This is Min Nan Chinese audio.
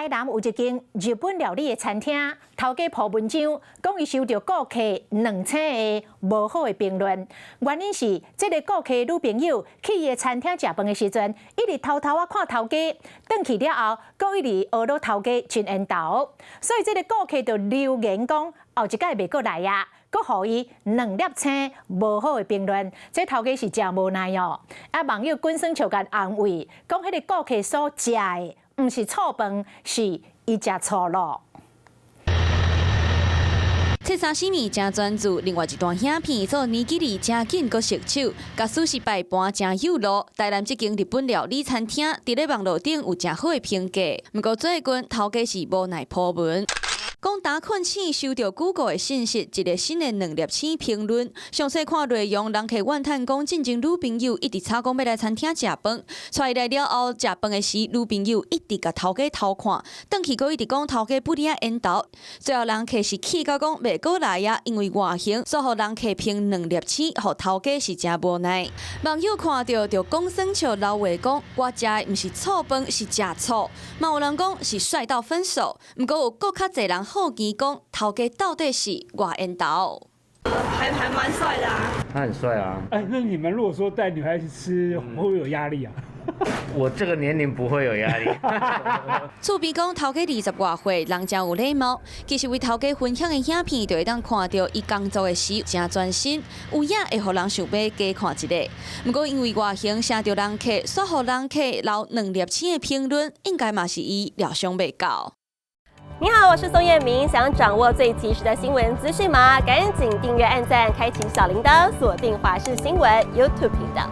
台南有一間日本料理的餐廳，頭家 po 文章，講伊收著顧客兩星的無好的評論。原因是這个顧客女朋友去伊的餐廳食飯的時陣，一直偷偷仔看頭家，轉去了後，閣一直呵咾頭家真緣投，所以這个顧客就留言講，後一擺袂閣來啊，閣予伊兩粒星無好的評論，這頭家是誠無奈哦。啊，網友滾耍笑共安慰，講彼个顧客所食的毋是醋飯，是伊食醋囉。切沙西米誠專注，另外一段影片做尼吉里誠緊閣熟手，共壽司擺盤誠有路。台南這間日本料理餐廳，佇咧網路頂有誠好的評價，毋過最近頭家是無奈 po 文。講打困醒收著 Google 的信息，一个新的兩粒星評論。詳細看內容，人客怨嘆講，進前女朋友一直吵講欲來餐廳食飯，帶伊來了後食飯的時，女朋友一直共頭家偷看，轉去閣一直講頭家不離仔緣投。最後人客是氣到講袂閣來啊，因為外形，煞予人客評兩粒星，予頭家是誠無奈。網友看著就講耍笑留話講，我食的毋是醋飯，是食醋。嘛有人講是帥到分手，毋過有閣較濟人好奇講，頭家到底是偌緣投？還蠻帥的啊。他很帥啊。哎，那你們如果說帶女孩子吃，會不會有壓力啊？我這個年齡不會有壓力。厝邊講頭家二十外歲，人誠有禮貌。其實為頭家分享的影片，就會當看著伊工作的時誠專心，有影會予人想欲加看一下。毋過因為外形晟著人客，煞予人客留兩粒星的評論，應該嘛是伊料想袂到。你好，我是宋彥明。想掌握最及時的新聞資訊嗎？趕緊訂閱、按讚、開啟小鈴鐺，鎖定華視新聞 YouTube 頻道。